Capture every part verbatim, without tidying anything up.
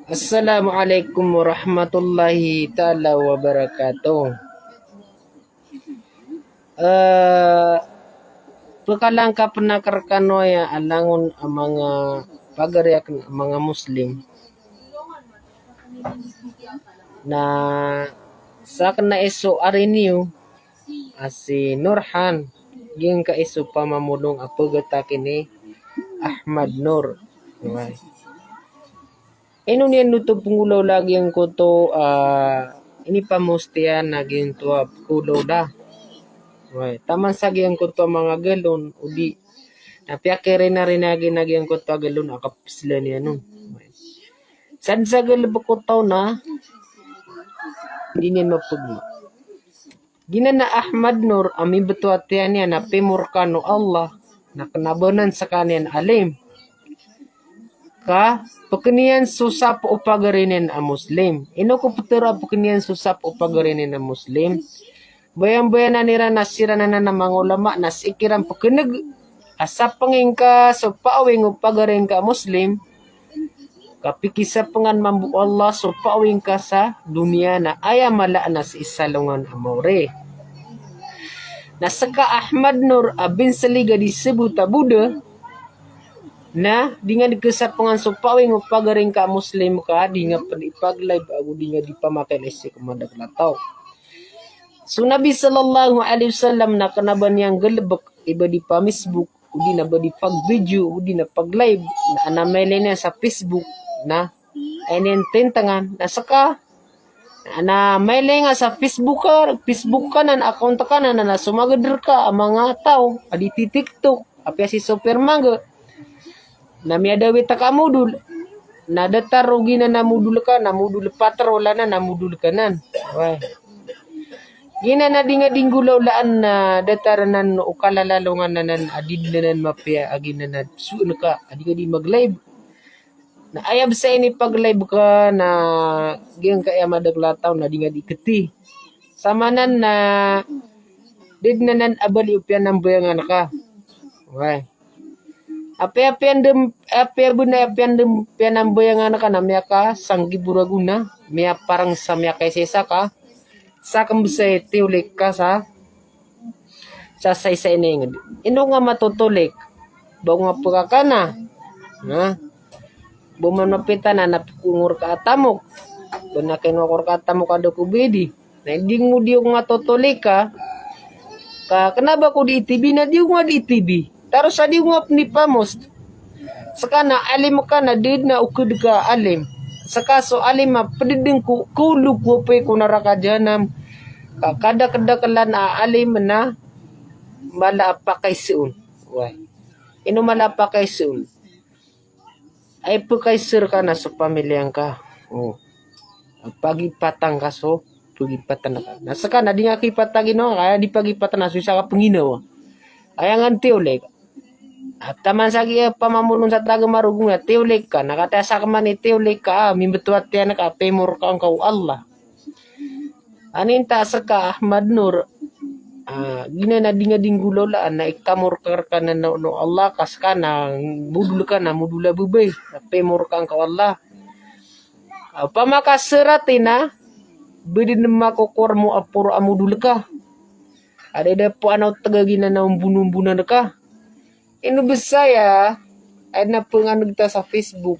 Assalamu alaikum warahmatullahi taala wabarakatuh. Eh, pekalang ka penakar kano ya alangon amanga pagari aken amanga Muslim. Na sa kena iso ari niyo, a si Nurhan, giyangkai so pamamolong a pegetakin i Ahmad Nur. Wai. Ino niyan oto penggolawla giyangkoto, ah, inipamostiyan a giyangkoto a penggolawla. Wai, taman sa giyangkoto a manga galon, odi na piyakirinarina gina giyangkoto a galon a kapeslan iyan on. Wai. Sadn sa galebek o taw na di niyan mapegma. Giyanan a Ahmad Nur a mimbetowan iyan a pimorkaan o Allah, na kena ba nan sekaniyan alim ka pekeniyan so sap o pagari niyan a Muslim. Ino ko petero a pekeniyan so sap o pagari niyan a Muslim? Bayambayanan iran a siran anan a manga olama na sii kiran pekeneg a sapengi ngka so paawing o pagari ngka a Muslim, ka pikisapengan mambo o Allah so paawing ka sa doniya na aya mala na sii sa alongan a mawri. Na seka Ahmad Nur a binseligad i sebot a boda, na di nga di kesapengan so paawing o pagari ngka a Muslim ka di nga pen ipag-live ago di nga di pamakineg sii ko madakel a taw. So Nabi sallallahu alaihi wasallam na kena ba niyan galebek i ba di pa-Facebook, odi na ba di pag-video, odi na pag-live, na, na mailay niyan sa Facebook, na aya niyan tintengan, na seka, na mailay nga sa Facebook ka, Facebook ka nan, account ka nan, na somagad reka a manga taw a di ti-TikTok, apiya si Super Mangga. Na miyadawit ka a modol. Na datar o giyanan a modol ka, na modol patrol anan, na modol ka nan. Wai. Giyanan a di nga di nggolawlaan na datar anan o kalalalongan anan a di dn anan mapiya a giyanan a soon ka a di nga di mag-live. Na aya bes a inipag-live ka na giyangkaya madakel a taw na di nga di keti. Samanan na di dn anan abali o piyanambayangan ka. Wai. Apiya, apiya ndem, apiya bena, apiya ndem piyanambayangan ka na miyakasanggibo ragon na miyapareng sa miyakaisaisa ka. Sa kembesay tiyolik ka sa, sa saisa ini nged. Ino nga matotolik? Ba nga pekakana? Ha? Bo man mapita na napekongor ka a tamok. Ba na kinowa ko reka a tamok a da ko bidi. Na di ngo di nga totolika, ka kena ba ko di itibi na di ngo di itibi. Taros a di ngo pen ipamost. Seka na alim ka na di dn a oked ka alim. Seka so alim a pededeng ko, ko loko a pay ko naraka jahanam. Ka kadakedakelan a alim na mala a pakaiza on. Wai. Ino mala a pakaiza on? Ay pekaiza reka na so pamiliya ngka. O. Pagipatan ka so pagipatan ka. Na seka na di nga kipatan ginawa ka, aya di pagipatan na so isa ka penginawa. Aya ngan tiyolik. A taman sa giya pamamolon sa taga marogo nga tiyolik ka, na kataya sa keman i tiyolik ka, a, mimbetowan iyan ka, pimorkaan ka o Allah. Anin ta seka Ahmad Nur, a, giyanan a di nga di nggolawlaan na ikamorka reka nan o Allah ka seka na modol ka na modol a babay, na pimorkaan ka o Allah. A, opama ka serati na, ba di dn makokor mo a poro a modol ka. A da da poan o tega giyanan a ombonombonan ka. Ino bes aya, aya na penganeg ta sa Facebook.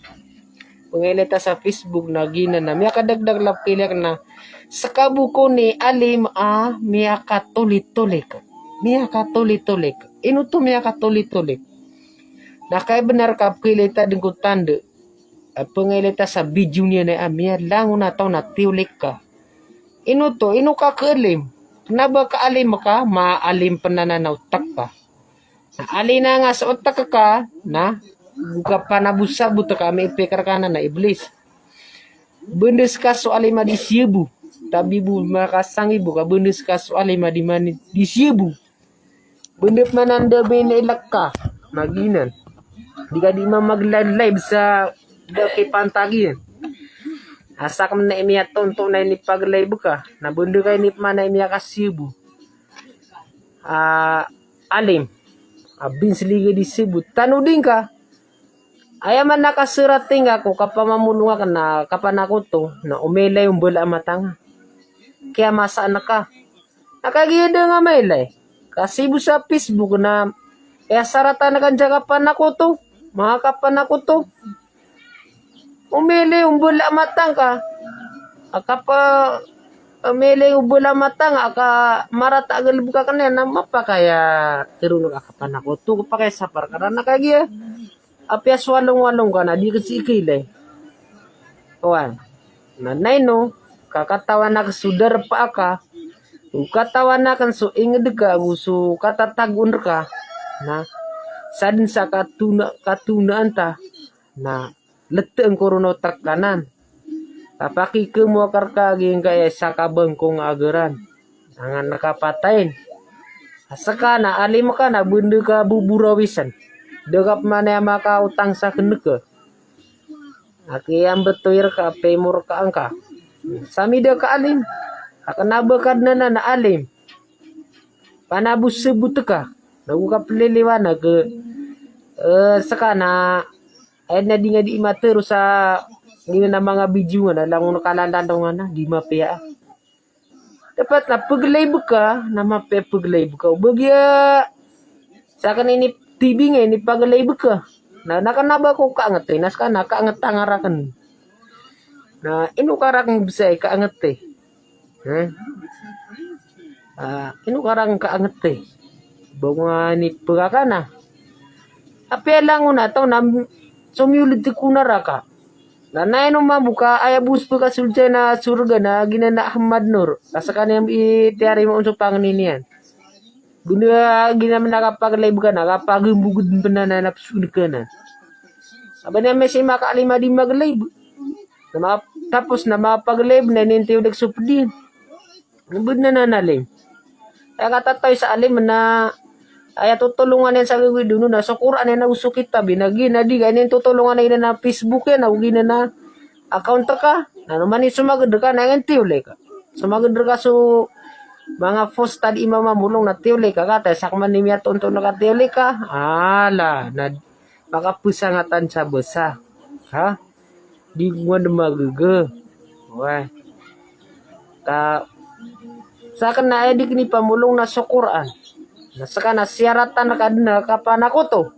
Pengailay ta sa Facebook na giyanan a miyakadakdakel a pekilay aken na seka bo kon i alim a miyakatolitolik. Miyakatolitolik. Ino oto miyakatolitolik? Na kabenar ka pekilay ta den ko tanda a pengailay ta sa video niyan a miyalangon a taw na tiyolik ka. Ino oto, ino ka kaalim? Kena ba kaalim ka, maalim pen anan a otak ka. Na alina nga so otak ka, na go ka panabosabot ka, mipikir ka nan a Iblis. Bendes ka so alim a di siyobo. Tabi bo makasanggibo ka, bendes ka so alim a di mani di siyobo. Bende pman anda ba ini ilek ka, maginan. Di ka di mamag-live sa da kipantag iyan. Asa ka mena imiyatonto na inipag-live ka. Na bende ka ini pman a imiyakasiyobo. A, alim. A, binseligad i siyobo. Tanodi ngka. Aya man a kasarating ka ko kapamamolong akn na kapanakoto, na o mailay o mbala a mata nga. Kiyamasaan ka. Na kagiya da nga mailay. Kasi bo sa Facebook na, aya saratan ka dn sa kapanakoto. Manga kapanakoto. O mailay o mbala a mata nga. A kapa, o mailay o mbala a mata nga, a ka marata a galbk akn iyan, na mapakay a tharoon ka a kapanakoto, mapakay a sapar ka na kagiya. Apiya so along-along ka na di ka sii kailay. Oway. Na ino, ka katawan akn so darpa aka, o katawan akn so ingd ka, ago so katatagoon rka, na sadn sa katona, katonaan ta, na ltn ko ron o trk anan. Kapakikmo ka rka giyangkaya sa kabangkong a garan. Angan ka patayin. A ska na alim ka na bnda ka boborawisn. Da ka pman aya makaotang sa knka. A kiyambtoy rka, pimorkaan ka. Sa mida ka alim. A kna ba ka dn anan a alim. Panabosbot ka. Nago ka pliliwanag, eh, ska na, aya na di nga di matharo sa giyanan a manga video nga na langon ka lalandong anan, di mapiya. Dapat na pag-live ka, na mapiya pag-live ka. O ba giya, sakn ini T V nga ini pag-live ka. Na, na kna ba ko kaangt, eh, na ska na kaangt nga rakn. Na ino ka rakn bs a kaangt, eh. Ha? Ah, ino ka rakn kaangt, eh. Ba nga ini pagakana. Apiya langon a taw na somiyolod ko naraka. Na, na ino mambo ka aya bo so pkasold sa na sorga na giyanan a Ahmad Nur. Ka ska niyan i tiyarima on so pangni niyan. Bnda giyanan a kapag-live ka na, kapagmbogd pn anan a pzon ka na. Aba niyan misi makaalim a di mag-live. Na ma-, tapos na makapag-live na inintiyolek so pd iyan. Bnda na alim. Aya katatawi sa alim na aya totolongan iyan sa gagawii dn on na so Qur'an iyan ago so kitab iyan, na giya na di ka inintotolongan iyan a Facebook iyan ago giyanan a account ka. Na ino man i somagad ka na iyan tiyolek ka. Somagad ka so manga post a di mamamolong na tiyolek ka, kataya sakn man i miyatonton ka tiyolek ka. Ala, na makapasangatan sa basa. Ha? Di ko nga dn magaga. Oway. Ka, sakn na aya di kn ipamolong na so Qur'an. Na ska na siyaratan ka dn a kapanakoto.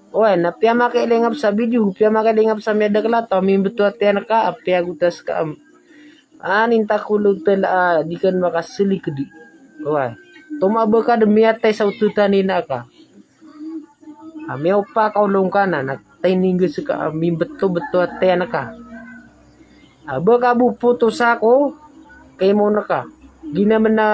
Oway, na piya makailay nga bs a video, piya makailay nga bs a miyadakl a taw, mimbtoatiyan ka, apiya gotas ka, am, anin takolo tla a di ka dn makaslikdi. Oway. Toma ba ka dn miyatay sa ototan i ina ka. A miyaopa ka o long ka na, na tayninggs ka a mimbtobto a tiyan ka. A ba ka bo potosa ko kaymon ka. Giyanan a,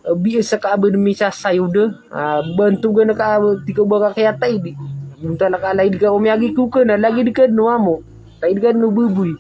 a, B S ka a ba dn misasayod, a, bantogan ka a ba di ka ba ka kiyatay di. Bontal ka a lagid ka o miyagikoka na, lagid ka dn o amo. Lagid ka dn o baboy.